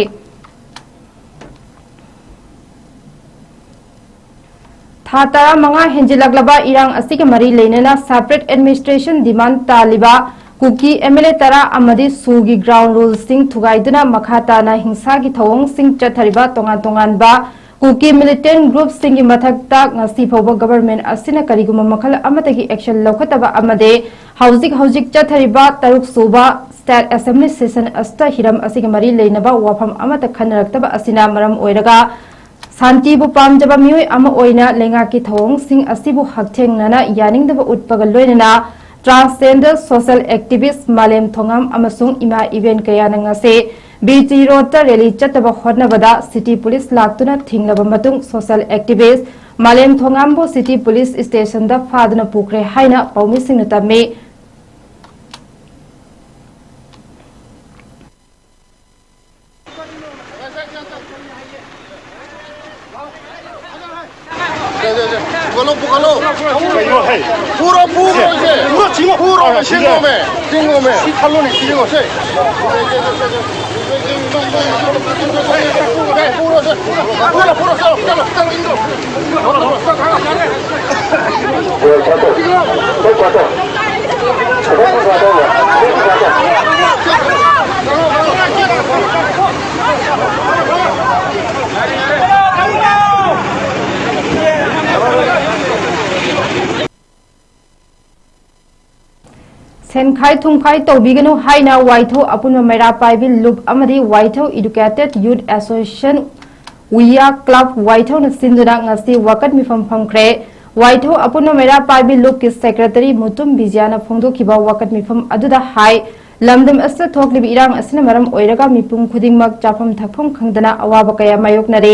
ꯊꯥ ꯇꯔꯥꯃꯉꯥ ꯍꯦꯟꯖꯤꯜꯂꯛꯂꯕ ꯏꯔꯥꯡ ꯑꯁꯤꯒ ꯃꯔꯤ ꯂꯩꯅꯅ separate administration demand ꯇꯥꯜꯂꯤꯕ ꯀꯨꯀꯤ ꯑꯦꯝ ꯑꯦꯜ ꯑꯦ ꯇꯔꯥ ꯑꯃꯗꯤ ꯁꯨꯒꯤ ground ruleꯁꯤꯡ ꯊꯨꯒꯥꯏꯗꯨꯅ ꯃꯈꯥ ꯇꯥꯅ ꯍꯤꯡꯁꯥꯒꯤ ꯊꯧꯑꯣꯡꯁꯤꯡ ꯆꯠꯊꯔꯤꯕ ꯇꯣꯉꯥꯟ ꯇꯣꯉꯥꯟꯕ ꯀꯨꯀꯤ militant groupꯁꯤꯡꯒꯤ ꯃꯊꯛꯇ ꯉꯁꯤ ꯐꯥꯎꯕ government ꯑꯁꯤꯅ ꯀꯔꯤꯒꯨꯝꯕ ꯃꯈꯜ ꯑꯃꯠꯇꯒꯤ action ꯂꯧꯈꯠꯇꯕ ꯑꯃꯗꯤ ꯍꯧꯖꯤꯛ ꯍꯧꯖꯤꯛ ꯆꯠꯊꯔꯤꯕ ꯇꯔꯨꯛ ꯁꯨꯕ state assembly session ꯑꯁꯤꯗ ꯍꯤꯔꯝ ꯑꯁꯤꯒ ꯃꯔꯤ ꯂꯩꯅꯕ ꯋꯥꯐꯝ ꯑꯃꯠꯇ ꯈꯟꯅꯔꯛꯇꯕ ꯑꯁꯤꯅ ꯃꯔꯝ ꯑꯣꯏꯔꯒ ꯁꯥꯟꯇꯤꯕꯨ ꯄꯥꯝꯖꯕ ꯃꯤꯑꯣꯏ ꯑꯃ ꯑꯣꯏꯅ ꯂꯩꯉꯥꯛꯀꯤ ꯊꯧꯑꯣꯡꯁꯤꯡ ꯑꯁꯤꯕꯨ ꯍꯛꯊꯦꯡꯅꯅ ꯌꯥꯅꯤꯡꯗꯕ ꯎꯠꯄꯒ ꯂꯣꯏꯅꯅ transgender social activist ꯃꯥꯂꯦꯝ ꯊꯣꯉꯥꯝ ꯑꯃꯁꯨꯡ ꯏꯃꯥ ꯏꯕꯦꯟ ꯀꯌꯥꯅ ꯉꯁꯤ ꯕꯤ ꯇꯤ ꯔꯣꯗꯇ rally ꯆꯠꯇꯕ ꯍꯣꯠꯅꯕꯗ city police ꯂꯥꯛꯇꯨꯅ ꯊꯤꯡꯂꯕ ꯃꯇꯨꯡ social activist ꯃꯥꯂꯦꯝ ꯊꯣꯉꯥꯝꯕꯨ city police stationꯗ ꯐꯥꯗꯨꯅ ꯄꯨꯈ꯭ꯔꯦ ꯍꯥꯏꯅ ꯄꯥꯎꯃꯤꯁꯤꯡꯅ ꯇꯝꯃꯤ꯫ ꯄꯨꯈꯠꯂꯣ, ꯄꯨꯈꯠꯂꯣ꯫ ꯄꯨꯔꯣ, ꯄꯨꯔꯣ, ꯏꯆꯦ꯫ ꯄꯨꯔꯣ, ꯆꯤꯡꯉꯣ꯫ ꯄꯨꯔꯣ, ꯆꯤꯡꯉꯣꯃꯦ꯫ ꯆꯤꯡꯉꯣꯃꯦ꯫ ꯁꯤ ꯈꯜꯂꯣꯅꯦ, ꯁꯤ ꯌꯦꯡꯉꯣꯁꯦ꯫ ꯄꯨꯔꯣ, ꯄꯨꯔꯣ, ꯆꯠꯂꯣ, ꯆꯠꯂꯣ, ꯆꯠꯂꯣ, ꯏꯟꯗ꯭ꯔꯣ꯫ ꯁꯦꯟꯈꯥꯏ ꯊꯨꯝꯈꯥꯏ ꯇꯧꯕꯤꯒꯅꯨ ꯍꯥꯏꯅ ꯋꯥꯏꯊꯧ ꯑꯄꯨꯟꯕ ꯃꯩꯔꯥ ꯄꯥꯏꯕꯤ ꯂꯨꯞ ꯑꯃꯗꯤ ꯋꯥꯏꯊꯧ Educated Youth Association, ꯋꯤꯌꯥ ꯀ꯭ꯂꯕ ꯋꯥꯏꯊꯧꯅ ꯁꯤꯟꯗꯨꯅ ꯉꯁꯤ ꯋꯥꯀꯠ ꯃꯤꯐꯝ ꯐꯝꯈ꯭ꯔꯦ꯫ ꯋꯥꯏꯊꯧ ꯑꯄꯨꯟꯕ ꯃꯩꯔꯥ ꯄꯥꯏꯕꯤ ꯂꯨꯞꯀꯤ ꯁꯦꯀ꯭ꯔꯦꯇꯔꯤ ꯃꯨꯇꯨꯝ ꯕꯤꯖꯤꯌꯥꯅ ꯐꯣꯡꯗꯣꯛꯈꯤꯕ ꯋꯥꯀꯠ ꯃꯤꯐꯝ ꯑꯗꯨꯗ ꯍꯥꯏ, ꯂꯝꯗꯝ ꯑꯁꯤꯗ ꯊꯣꯛꯂꯤꯕ ꯏꯔꯥꯡ ꯑꯁꯤꯅ ꯃꯔꯝ ꯑꯣꯏꯔꯒ ꯃꯤꯄꯨꯝ ꯈꯨꯗꯤꯡꯃꯛ ꯆꯥꯐꯝ ꯊꯛꯐꯝ ꯈꯪꯗꯅ ꯑꯋꯥꯕ ꯀꯌꯥ ꯃꯥꯌꯣꯛꯅꯔꯦ꯫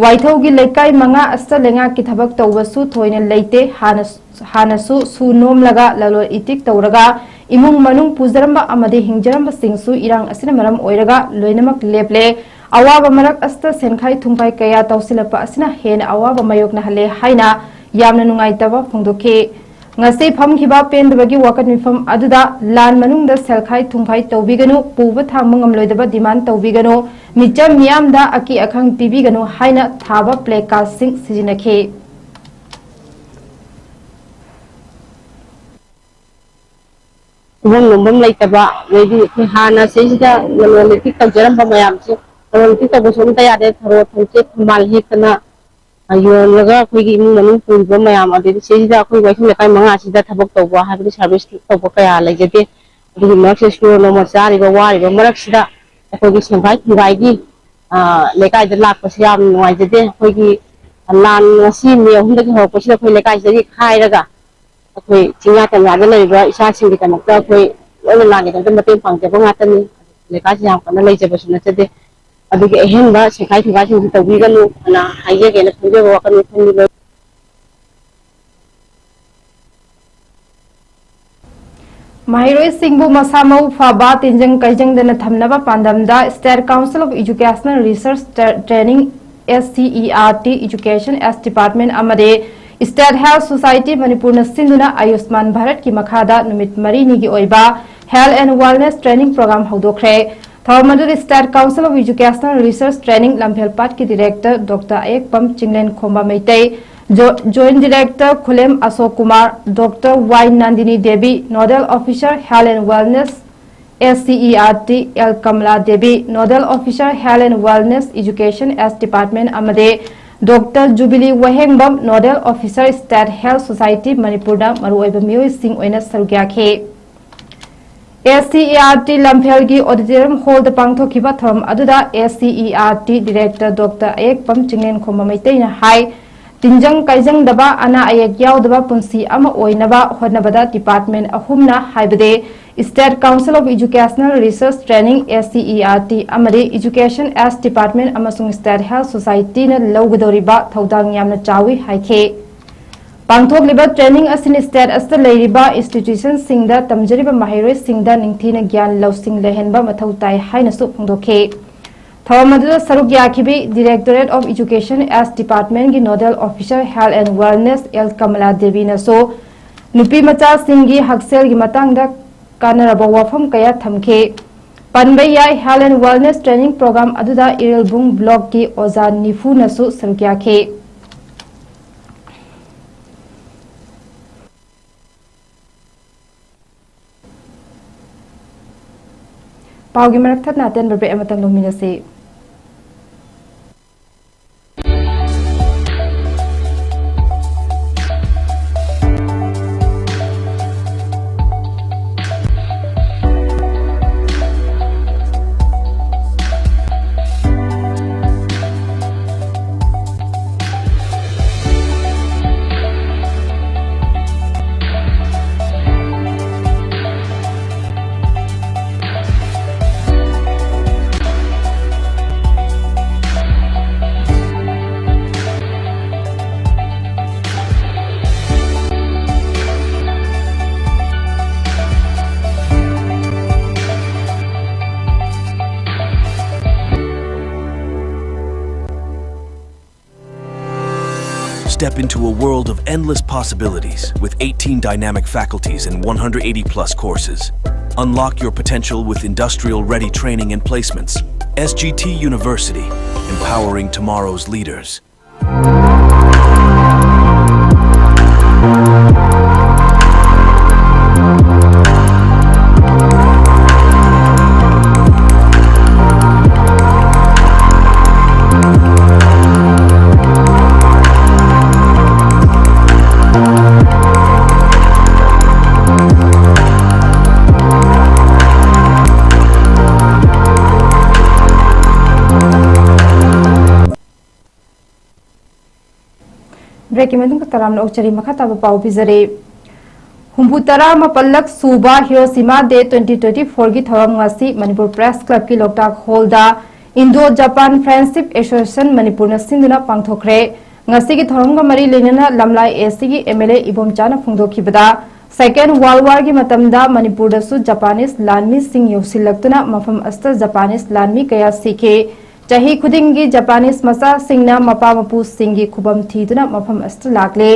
ꯋꯥꯏꯊꯧꯒꯤ ꯂꯩꯀꯥꯏ ꯃꯉꯥ ꯑꯁꯤꯗ ꯂꯩꯉꯥꯛꯀꯤ ꯊꯕꯛ ꯇꯧꯕꯁꯨ ꯊꯣꯏꯅ ꯂꯩꯇꯦ꯫ ꯍꯥꯟꯅ ꯍꯥꯟꯅꯁꯨ ꯁꯨ ꯅꯣꯝꯂꯒ ꯂꯂꯣꯟ ꯏꯇꯤꯛ ꯇꯧꯔꯒ ꯏꯃꯨꯡ ꯃꯅꯨꯡ ꯄꯨꯖꯔꯝꯕ ꯑꯃꯗꯤ ꯍꯤꯡꯖꯔꯝꯕꯁꯤꯡꯁꯨ ꯏꯔꯥꯡ ꯑꯁꯤꯅ ꯃꯔꯝ ꯑꯣꯏꯔꯒ ꯂꯣꯏꯅꯃꯛ ꯂꯦꯞꯂꯦ꯫ ꯑꯋꯥꯕ ꯃꯔꯛ ꯑꯁꯤꯗ ꯁꯦꯟꯈꯥꯏ ꯊꯨꯝꯈꯥꯏ ꯀꯌꯥ ꯇꯧꯁꯤꯜꯂꯛꯄ ꯑꯁꯤꯅ ꯍꯦꯟꯅ ꯑꯋꯥꯕ ꯃꯥꯌꯣꯛꯅꯍꯜꯂꯦ ꯍꯥꯏꯅ ꯌꯥꯝꯅ ꯅꯨꯡꯉꯥꯏꯇꯕ ꯐꯣꯡꯗꯣꯛꯈꯤ꯫ ꯉꯁꯤ ꯐꯝꯈꯤꯕ ꯄꯦꯟꯗꯕꯒꯤ ꯋꯥꯀꯠ ꯃꯤꯐꯝ ꯑꯗꯨꯗ ꯂꯥꯟ ꯃꯅꯨꯡꯗ ꯁꯦꯜꯈꯥꯏ ꯊꯨꯝꯈꯥꯏ ꯇꯧꯕꯤꯒꯅꯨ, ꯄꯨꯕ ꯊꯥꯡꯕ ꯉꯝꯂꯣꯏꯗꯕ ꯗꯤꯃꯥꯟ ꯇꯧꯕꯤꯒꯅꯨ, ꯃꯤꯆꯝ ꯃꯤꯌꯥꯝꯗ ꯑꯀꯤ ꯑꯈꯪ ꯄꯤꯕꯤꯒꯅꯨ ꯍꯥꯏꯅ ꯊꯥꯕ ꯄ꯭ꯂꯦ ꯀꯥꯔꯗꯁꯤꯡ ꯁꯤꯖꯤꯟꯅꯈꯤ꯫ ꯁꯨꯐꯝ ꯅꯣꯝꯐꯝ ꯂꯩꯇꯕ, ꯑꯗꯩꯗꯤ ꯑꯩꯈꯣꯏ ꯍꯥꯟꯅ ꯁꯤꯗꯩꯁꯤꯗ ꯂꯂꯣꯟ ꯏꯇꯤꯛ ꯇꯧꯖꯔꯝꯕ ꯃꯌꯥꯝꯁꯦ, ꯂꯂꯣꯟ ꯏꯇꯤꯛ ꯇꯧꯕꯁꯨ ꯑꯝꯇ ꯌꯥꯗꯦ, ꯊꯔꯣ ꯊꯝꯆꯦꯠ ꯊꯝꯕꯥꯜ ꯍꯦꯛꯇꯅ, ꯑ, ꯌꯣꯜꯂꯒ ꯑꯩꯈꯣꯏꯒꯤ ꯏꯃꯨꯡ ꯃꯅꯨꯡ ꯄꯨꯔꯤꯕ ꯃꯌꯥꯝ, ꯑꯗꯩꯗꯤ ꯁꯤꯗꯩꯁꯤꯗ ꯑꯩꯈꯣꯏ ꯋꯥꯏꯊꯧ ꯂꯩꯀꯥꯏ ꯃꯉꯥꯁꯤꯗ ꯊꯕꯛ ꯇꯧꯕ ꯍꯥꯏꯕꯗꯤ ꯁꯥꯔꯚꯤꯁ ꯇꯧꯕ ꯀꯌꯥ ꯂꯩꯖꯗꯦ꯫ ꯑꯗꯨꯒꯤ ꯃꯔꯛꯁꯤꯗ ꯁꯨꯔ ꯅꯣꯝꯃ ꯆꯥꯔꯤꯕ ꯋꯥꯔꯤꯕ ꯃꯔꯛꯁꯤꯗ ꯑꯩꯈꯣꯏꯒꯤ ꯁꯦꯟꯈꯥꯏ ꯊꯨꯝꯈꯥꯏꯒꯤ, ꯑ, ꯂꯩꯀꯥꯏꯗ ꯂꯥꯛꯄꯁꯦ ꯌꯥꯝ ꯅꯨꯡꯉꯥꯏꯖꯗꯦ꯫ ꯑꯩꯈꯣꯏꯒꯤ ꯂꯥꯟ ꯉꯁꯤ ꯃꯦ ꯑꯍꯨꯝꯗꯒꯤ ꯍꯧꯔꯛꯄꯁꯤꯗ ꯑꯩꯈꯣꯏ ꯂꯩꯀꯥꯏꯁꯤꯗꯒꯤ ꯈꯥꯏꯔꯒ ꯑꯩꯈꯣꯏ ꯆꯤꯡꯌꯥ ꯇꯝꯌꯥꯗ ꯂꯩꯔꯤꯕ ꯏꯆꯥꯁꯤꯡꯒꯤꯗꯃꯛꯇ ꯑꯩꯈꯣꯏ ꯂꯣꯏꯅ ꯂꯥꯟꯒꯤꯗꯃꯛꯇ ꯃꯇꯦꯡ ꯄꯥꯡꯖꯕ ꯉꯥꯛꯇꯅꯤ꯫ ꯂꯩꯀꯥꯏꯁꯤ ꯌꯥꯝ ꯀꯟꯅ ꯂꯩꯖꯕꯁꯨ ꯅꯠꯆꯗꯦ꯫ ꯑꯗꯨꯒꯤ ꯑꯍꯦꯟꯕ ꯁꯦꯟꯈꯥꯏ ꯊꯨꯝꯈꯥꯏꯁꯤꯡꯁꯤ ꯇꯧꯕꯤꯒꯅꯨ ꯑꯅ ꯍꯥꯏꯖꯒꯦꯅ ꯈꯟꯖꯕ ꯋꯥꯈꯜ ꯃꯤꯐꯝꯅꯤ꯫ ꯃꯍꯩꯔꯣꯏꯁꯤꯡꯕꯨ ꯃꯁꯥ ꯃꯎ ꯐꯕ, ꯇꯤꯟꯖꯪ ꯀꯥꯏꯖꯪꯗꯅ ꯊꯝꯅꯕ ꯄꯥꯟꯗꯝꯗ State Council of Educational Research Tra-, Training S C E R T, Education as Department ꯑꯃꯗꯤ State Health Society ꯃꯅꯤꯄꯨꯔꯅ ꯁꯤꯟꯗꯨꯅ ꯑꯌꯨꯁꯃꯥꯟ ꯚꯥꯔꯠꯀꯤ ꯃꯈꯥꯗ ꯅꯨꯃꯤꯠ ꯃꯔꯤꯅꯤꯒꯤ ꯑꯣꯏꯕ Health and Wellness Training Program ꯍꯧꯗꯣꯛꯈ꯭ꯔꯦ꯫ ꯊꯧꯔꯝ ꯑꯗꯨꯗ State Council of Educational Research Training ꯂꯝꯐꯦꯜꯄꯥꯠꯀꯤ Director Doctor Ayekpam Chinglenkhomba Meitei, Jo-, Joint Director Khulem Ashok Kumar, Doctor Y Nandini Devi, Nodal Officer Health and Wellness S C E R T, L Kamala Devi, Nodal Officer Health and Wellness Education as Department ꯑꯃꯗꯤ Doctor jubilee ꯋꯥꯍꯦꯡꯕꯝ, Nodal Officer State Health Society ꯃꯅꯤꯄꯨꯔꯗ ꯃꯔꯨꯑꯣꯏꯕ ꯃꯤꯑꯣꯏꯁꯤꯡ ꯑꯣꯏꯅ ꯁꯔꯨꯛ ꯌꯥꯈꯤ꯫ S C E R T ꯂꯝꯐꯦꯜꯒꯤ Auditorium Hallꯗ ꯄꯥꯡꯊꯣꯛꯈꯤꯕ ꯊꯧꯔꯝ ꯑꯗꯨꯗ S C E R T Director Doctor Ayekpam ꯆꯤꯡꯂꯦꯟꯈꯣꯝꯕ ꯃꯩꯇꯩꯅ ꯍꯥꯏ, ꯇꯤꯟꯖꯪ ꯀꯥꯏꯖꯪꯗꯕ, ꯑꯅꯥ ꯑꯌꯦꯛ ꯌꯥꯎꯗꯕ ꯄꯨꯟꯁꯤ ꯑꯃ ꯑꯣꯏꯅꯕ ꯍꯣꯠꯅꯕꯗ department ꯑꯍꯨꯝꯅ, ꯍꯥꯏꯕꯗꯤ State Council of Educational Research Training, S C E R T, ꯑꯃꯗꯤ Education as Department ꯑꯃꯁꯨꯡ State Health Societyꯅ ꯂꯧꯒꯗꯧꯔꯤꯕ ꯊꯧꯗꯥꯡ ꯌꯥꯝꯅ ꯆꯥꯎꯏ ꯍꯥꯏꯈꯤ꯫ ꯄꯥꯡꯊꯣꯛꯂꯤꯕ training ꯑꯁꯤꯅ state ꯑꯁꯤꯗ ꯂꯩꯔꯤꯕ institutionꯁꯤꯡꯗ ꯇꯝꯖꯔꯤꯕ ꯃꯍꯩꯔꯣꯏꯁꯤꯡꯗ ꯅꯤꯡꯊꯤꯅ ꯒ꯭ꯌꯥꯟ ꯂꯧꯁꯤꯡ ꯂꯩꯍꯟꯕ ꯃꯊꯧ ꯇꯥꯏ ꯍꯥꯏꯅꯁꯨ ꯐꯣꯡꯗꯣꯛꯈꯤ꯫ ꯊꯧꯔꯝ ꯑꯗꯨꯗ ꯁꯔꯨꯛ ꯌꯥꯈꯤꯕꯤ Directorate of Education as Departmentꯀꯤ Nodal Officer Health and Wellness L Kamala ꯗꯦꯕꯤꯅꯁꯨ ꯅꯨꯄꯤ ꯃꯆꯥꯁꯤꯡꯒꯤ ꯍꯛꯁꯦꯜꯒꯤ ꯃꯇꯥꯡꯗ ꯀꯥꯟꯅꯔꯕ ꯋꯥꯐꯝ ꯀꯌꯥ ꯊꯝꯈꯤ꯫ ꯄꯟꯕ ꯌꯥꯏ, Health and Wellness Training Program ꯑꯗꯨꯗ ꯏꯔꯤꯜꯕꯨꯡ Blockꯀꯤ ꯑꯣꯖꯥ ꯅꯤꯐꯨꯅꯁꯨ ꯁꯔꯨꯛ ꯌꯥꯈꯤ꯫ ꯄꯥꯎꯒꯤ ꯃꯔꯛ ꯊꯠꯅ ꯑꯇꯦꯟꯕ break ꯑꯃꯇꯪ ꯂꯧꯃꯤꯟꯅꯁꯤ꯫ Step into a world of endless possibilities with eighteen dynamic faculties and one hundred eighty plus courses. Unlock your potential with industrial ready training and placements. S G T University, empowering tomorrow's leaders. Break ꯀꯤ ꯃꯇꯨꯡꯗ ꯇꯔꯥꯝꯅ ꯑꯣꯛꯆꯔꯤ꯫ ꯃꯈꯥ ꯇꯥꯕ ꯄꯥꯎ ꯄꯤꯖꯔꯤ꯫ ꯍꯨꯝꯐꯨ ꯇꯔꯥ ꯃꯥꯄꯜꯂꯛ ꯁꯨꯕ Hiroshima Day twenty twenty-four ꯒꯤ ꯊꯧꯔꯝ ꯉꯁꯤ ꯃꯅꯤꯄꯨꯔ Press Club ꯀꯤ ꯂꯣꯛꯇꯥꯛ ꯍꯣꯜꯗ Indo Japan Friendship Association ꯃꯅꯤꯄꯨꯔꯅ ꯁꯤꯟꯗꯨꯅ ꯄꯥꯡꯊꯣꯛꯈ꯭ꯔꯦ꯫ ꯉꯁꯤꯒꯤ ꯊꯧꯔꯝꯒ ꯃꯔꯤ ꯂꯩꯅꯅ ꯂꯝꯂꯥꯏ A C ꯒꯤ M L A ꯏꯕꯣꯝꯆꯥꯅ ꯐꯣꯡꯗꯣꯛꯈꯤꯕꯗ, Second World War ꯒꯤ ꯃꯇꯝꯗ ꯃꯅꯤꯄꯨꯔꯗꯁꯨ Japanese ꯂꯥꯟꯃꯤꯁꯤꯡ ꯌꯧꯁꯤꯜꯂꯛꯇꯨꯅ ꯃꯐꯝ ꯑꯁꯤꯗ Japanese ꯂꯥꯟꯃꯤ ꯀꯌꯥ ꯁꯤꯈꯤ꯫ ꯆꯍꯤ ꯈꯨꯗꯤꯡꯒꯤ Japanese ꯃꯆꯥꯁꯤꯡꯅ ꯃꯄꯥ ꯃꯄꯨꯁꯤꯡꯒꯤ ꯈꯨꯕꯝ ꯊꯤꯗꯨꯅ ꯃꯐꯝ ꯑꯁꯤꯗ ꯂꯥꯛꯂꯦ꯫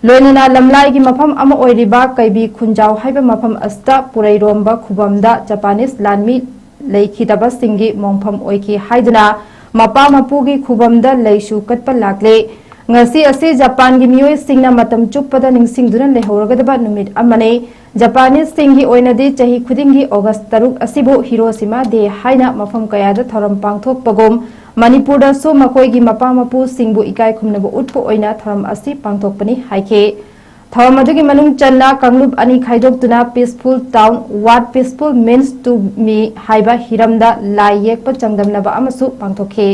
ꯂꯣꯏꯅꯅ ꯂꯝꯂꯥꯏꯒꯤ ꯃꯐꯝ ꯑꯃ ꯑꯣꯏꯔꯤꯕ ꯀꯩꯕꯤ ꯈꯨꯟꯖꯥꯎ ꯍꯥꯏꯕ ꯃꯐꯝ ꯑꯁꯤꯗ ꯄꯨꯔꯩꯔꯣꯝꯕ ꯈꯨꯕꯝꯗ Japanese ꯂꯥꯟꯃꯤ ꯂꯩꯈꯤꯗꯕꯁꯤꯡꯒꯤ ꯃꯣꯡꯐꯝ ꯑꯣꯏꯈꯤ ꯍꯥꯏꯗꯨꯅ ꯃꯄꯥ ꯃꯄꯨꯒꯤ ꯈꯨꯕꯝꯗ ꯂꯩꯁꯨ ꯀꯠꯄ ꯂꯥꯛꯂꯦ꯫ ꯉꯁꯤ ꯑꯁꯤ ꯖꯄꯥꯟꯒꯤ ꯃꯤꯑꯣꯏꯁꯤꯡꯅ ꯃꯇꯝ ꯆꯨꯞꯄꯗ ꯅꯤꯡꯁꯤꯡꯗꯨꯅ ꯂꯩꯍꯧꯔꯒꯗꯕ ꯅꯨꯃꯤꯠ ꯑꯃꯅꯤ꯫ ꯖꯄꯥꯅꯤꯁꯁꯤꯡꯒꯤ ꯑꯣꯏꯅꯗꯤ ꯆꯍꯤ ꯈꯨꯗꯤꯡꯒꯤ August ꯇꯔꯨꯛ ꯑꯁꯤꯕꯨ Hiroshima Day ꯍꯥꯏꯅ ꯃꯐꯝ ꯀꯌꯥꯗ ꯊꯧꯔꯝ ꯄꯥꯡꯊꯣꯛꯄꯒꯨꯝ, ꯃꯅꯤꯄꯨꯔꯗꯁꯨ ꯃꯈꯣꯏꯒꯤ ꯃꯄꯥ ꯃꯄꯨꯁꯤꯡꯕꯨ ꯏꯀꯥꯏ ꯈꯨꯝꯅꯕ ꯎꯠꯄ ꯑꯣꯏꯅ ꯊꯧꯔꯝ ꯑꯁꯤ ꯄꯥꯡꯊꯣꯛꯄꯅꯤ ꯍꯥꯏꯈꯤ꯫ ꯊꯧꯔꯝ ꯑꯗꯨꯒꯤ ꯃꯅꯨꯡ ꯆꯟꯅ ꯀꯥꯡꯂꯨꯞ ꯑꯅꯤ ꯈꯥꯏꯗꯣꯛꯇꯨꯅ Peaceful Town, What Peaceful Means to Me ꯍꯥꯏꯕ ꯍꯤꯔꯝꯗ ꯂꯥꯏ ꯌꯦꯛꯄ ꯆꯥꯡꯗꯝꯅꯕ ꯑꯃꯁꯨ ꯄꯥꯡꯊꯣꯛꯈꯤ꯫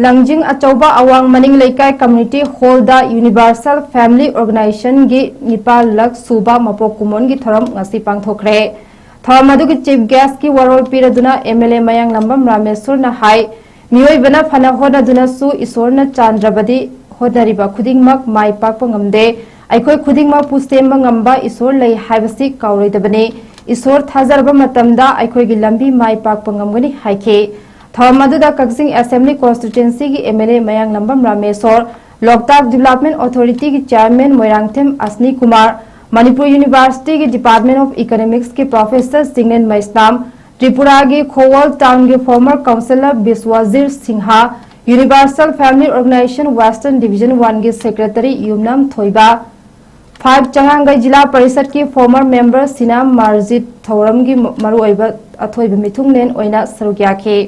ꯂꯪꯖꯤꯡ ꯑꯆꯧꯕ ꯑꯋꯥꯡ ꯃꯅꯤꯡ ꯂꯩꯀꯥꯏ Community Hall ꯗ Universal Family Organization ꯒꯤ ꯅꯤꯄꯥꯜ ꯂꯛ ꯁꯨꯕ ꯃꯄꯣꯛ ꯀꯨꯝꯑꯣꯟꯒꯤ ꯊꯧꯔꯝ ꯉꯁꯤ ꯄꯥꯡꯊꯣꯛꯈ꯭ꯔꯦ꯫ ꯊꯧꯔꯝ ꯑꯗꯨꯒꯤ Chief Guest ꯀꯤ ꯋꯥꯔꯣꯜ ꯄꯤꯔꯗꯨꯅ M L A ꯃꯌꯥꯡꯂꯝꯕꯝ ꯔꯥꯃꯦꯁꯣꯔꯅ ꯍꯥꯏ, ꯃꯤꯑꯣꯏꯕꯅ ꯐꯅ ꯍꯣꯠꯅꯗꯨꯅꯁꯨ ꯏꯁꯣꯔꯅ ꯆꯥꯟꯗ꯭ꯔꯕꯗꯤ ꯍꯣꯠꯅꯔꯤꯕ ꯈꯨꯗꯤꯡꯃꯛ ꯃꯥꯏ ꯄꯥꯛꯄ ꯉꯝꯗꯦ꯫ ꯑꯩꯈꯣꯏ ꯈꯨꯗꯤꯡꯃꯛꯄꯨ ꯁꯦꯝꯕ ꯉꯝꯕ ꯏꯁꯣꯔ ꯂꯩ ꯍꯥꯏꯕꯁꯤ ꯀꯥꯎꯔꯣꯏꯗꯕꯅꯤ꯫ ꯏꯁꯣꯔ ꯊꯥꯖꯔꯕ ꯃꯇꯝꯗ ꯑꯩꯈꯣꯏꯒꯤ ꯂꯝꯕꯤ ꯃꯥꯏ ꯄꯥꯛꯄ ꯉꯝꯒꯅꯤ ꯍꯥꯏꯈꯤ꯫ ꯊꯧꯔꯝ ꯑꯗꯨꯗ ꯀꯛꯆꯤꯡ Assembly Constituency ꯒꯤ M L A Mayanglambam Rameshwor, Loktak Development Authority ꯒꯤ Chairman ꯃꯣꯏꯔꯥꯡꯊꯦꯝ ꯑꯁꯅꯤ ꯀꯨꯃꯥꯔ, ꯃꯅꯤꯄꯨꯔ University ꯒꯤ Department of Economics ꯀꯤ Professor ꯆꯤꯡꯂꯦꯟ ꯃꯩꯁꯅꯥꯝ, ꯇ꯭ꯔꯤꯄꯨꯔꯥꯒꯤ ꯈꯣꯋꯜ Town ꯒꯤ former Councillor ꯕꯤꯁ꯭ꯋꯥꯖꯤꯠ Singh, Universal Family Organisation Western Division one ꯒꯤ Secretary ꯌꯨꯝꯅꯥꯝ ꯊꯣꯏꯕ, ꯐꯥꯏꯚ ꯆꯉꯥꯡꯒꯩ ꯖꯤꯂꯥ ꯄꯔꯤꯁꯠꯀꯤ former member ꯁꯤꯅꯥꯝ ꯃꯥꯔꯖꯤꯠ ꯊꯧꯔꯝꯒꯤ ꯃꯔꯨꯑꯣꯏꯕ ꯑꯊꯣꯏꯕ ꯃꯤꯊꯨꯡꯂꯦꯟ ꯑꯣꯏꯅ ꯁꯔꯨꯛ ꯌꯥꯈꯤ꯫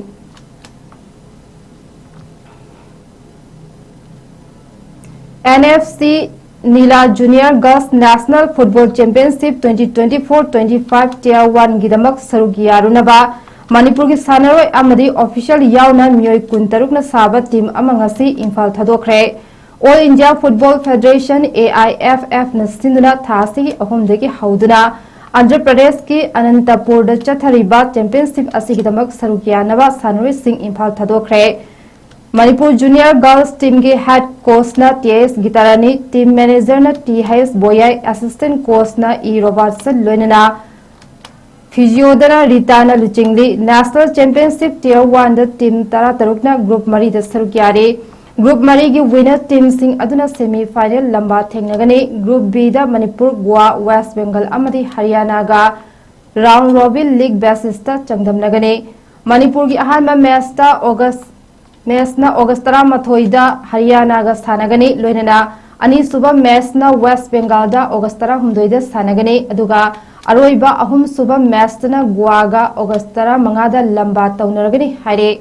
N F C ꯅꯤꯂꯥ Junior Girls National Football Championship twenty twenty-four twenty-five Tier one ꯒꯤꯗꯃꯛ ꯁꯔꯨꯛ ꯌꯥꯔꯨꯅꯕ ꯃꯅꯤꯄꯨꯔꯒꯤ ꯁꯥꯟꯅꯔꯣꯏ ꯑꯃꯗꯤ official ꯌꯥꯎꯅ ꯃꯤꯑꯣꯏ ꯀꯨꯟꯇꯔꯨꯛꯅ ꯁꯥꯕ team ꯑꯃ ꯉꯁꯤ Imphal ꯊꯥꯗꯣꯛꯈ꯭ꯔꯦ꯫ All India Football Federation, A I F F ꯅ ꯁꯤꯟꯗꯨꯅ ꯊꯥ ꯑꯁꯤꯒꯤ ꯑꯍꯨꯝꯗꯒꯤ ꯍꯧꯗꯨꯅ ꯑꯟꯙ꯭ꯔ ꯄ꯭ꯔꯗꯦꯁꯀꯤ ꯑꯅꯟꯇꯄꯨꯔꯗ ꯆꯠꯊꯔꯤꯕ championship ꯑꯁꯤꯒꯤꯗꯃꯛ ꯁꯔꯨꯛ ꯌꯥꯅꯕ ꯁꯥꯟꯅꯔꯣꯏꯁꯤꯡ ꯏꯝꯐꯥꯜ ꯊꯥꯗꯣꯛꯈ꯭ꯔꯦ꯫ ꯃꯅꯤꯄꯨꯔ Junior Girls team ꯒꯤ head coach ꯅ T S ꯒꯤꯇꯥꯔꯥꯅꯤ, team manager ꯅ T H Boyai, assistant coach ꯅ E ꯔꯣꯕꯥꯔꯠꯁꯟ, ꯂꯣꯏꯅꯅ physio ꯗꯅ ꯔꯤꯇꯥꯅ ꯂꯨꯆꯤꯡꯂꯤ꯫ National Championship Tier one ꯗ team ꯇꯔꯥꯇꯔꯨꯛꯅ group ꯃꯔꯤꯗ ꯁꯔꯨꯛ ꯌꯥꯔꯤ꯫ Group ꯃꯔꯤꯒꯤ winner team ꯁꯤꯡ ꯑꯗꯨꯅ semi final ꯂꯝꯕꯥ ꯊꯦꯡꯅꯒꯅꯤ꯫ Group B ꯗ ꯃꯅꯤꯄꯨꯔ, ꯒꯣꯋꯥ, West Bengal ꯑꯃꯗꯤ ꯍꯔꯤꯌꯥꯅꯥꯒ round robin league basis ꯇ ꯆꯥꯡꯗꯝꯅꯒꯅꯤ꯫ ꯃꯅꯤꯄꯨꯔꯒꯤ ꯑꯍꯥꯟꯕ match ꯇ August match ꯅ August ꯇꯔꯥꯃꯥꯊꯣꯏꯗ ꯍꯔꯤꯌꯥꯅꯥꯒ ꯁꯥꯟꯅꯒꯅꯤ, ꯂꯣꯏꯅꯅ ꯑꯅꯤꯁꯨꯕ match ꯅ West Bengal ꯗ August ꯇꯔꯥꯍꯨꯝꯗꯣꯏꯗ ꯁꯥꯟꯅꯒꯅꯤ, ꯑꯗꯨꯒ ꯑꯔꯣꯏꯕ ꯑꯍꯨꯝꯁꯨꯕ match ꯇꯅ ꯒꯣꯋꯥꯒ August ꯇꯔꯥꯃꯉꯥꯗ ꯂꯝꯕꯥ ꯇꯧꯅꯔꯒꯅꯤ ꯍꯥꯏꯔꯦ꯫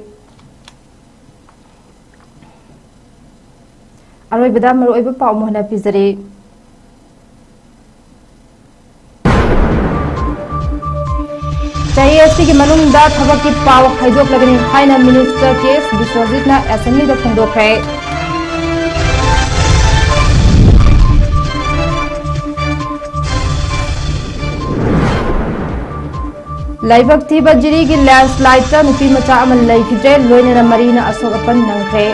ꯑꯔꯣꯏꯕꯗ ꯃꯔꯨꯑꯣꯏꯕ ꯄꯥꯎ ꯑꯃꯨꯛ ꯍꯟꯅ ꯄꯤꯖꯔꯤ꯫ ꯆꯍꯤ ꯑꯁꯤꯒꯤ ꯃꯅꯨꯡꯗ ꯊꯕꯛꯀꯤ ꯄꯥꯎ ꯍꯥꯏꯗꯣꯛꯂꯒꯅꯤ ꯍꯥꯏꯅ Minister K S ꯕꯤꯁ꯭ꯋꯖꯤꯠꯅ Assembly ꯗ ꯐꯣꯡꯗꯣꯛꯈ꯭ꯔꯦ꯫ ꯂꯥꯏꯕꯛ ꯊꯤꯕ ꯖꯤꯔꯤꯒꯤ landslide ꯇ ꯅꯨꯄꯤ ꯃꯆꯥ ꯑꯃ ꯂꯩꯈꯤꯗ꯭ꯔꯦ, ꯂꯣꯏꯅꯅ ꯃꯔꯤꯅ ꯑꯁꯣꯛ ꯑꯄꯟ ꯅꯪꯈ꯭ꯔꯦ꯫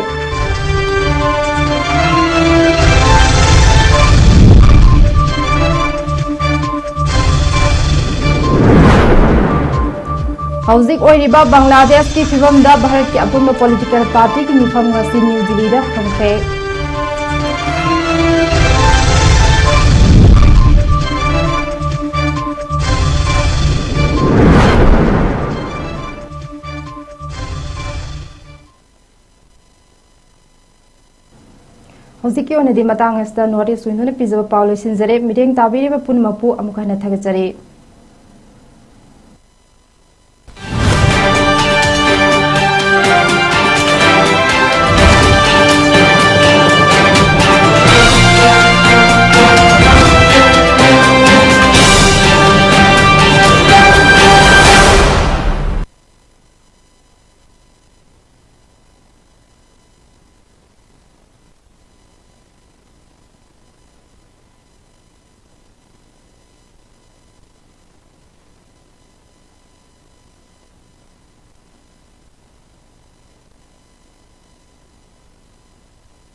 ꯍꯧꯖꯤꯛ ꯑꯣꯏꯔꯤꯕ ꯕꯪꯒ꯭ꯂꯥꯗꯦꯁꯀꯤ ꯐꯤꯕꯝꯗ ꯚꯥꯔꯠꯀꯤ ꯑꯄꯨꯟꯕ ꯄꯣꯂꯤꯇꯤꯀꯦꯜ ꯄꯥꯔꯇꯤꯒꯤ ꯃꯤꯐꯝ ꯉꯁꯤ ꯅ꯭ꯌꯨ ꯗꯤꯜꯂꯤꯗ ꯐꯝꯈ꯭ꯔꯦ꯫ ꯍꯧꯖꯤꯛꯀꯤ ꯑꯣꯏꯅꯗꯤ ꯃꯇꯥꯡ ꯑꯁꯤꯗ ꯅꯣꯔꯠ ꯏꯁ ꯋꯤꯟꯗꯣꯅ ꯄꯤꯖꯕ ꯄꯥꯎ ꯂꯣꯏꯁꯤꯟꯖꯔꯦ꯫ ꯃꯤꯠꯌꯦꯡ ꯇꯥꯕꯤꯔꯤꯕ ꯄꯨꯝꯅꯃꯛꯄꯨ ꯑꯃꯨꯛ ꯍꯟꯅ ꯊꯥꯒꯠꯆꯔꯤ꯫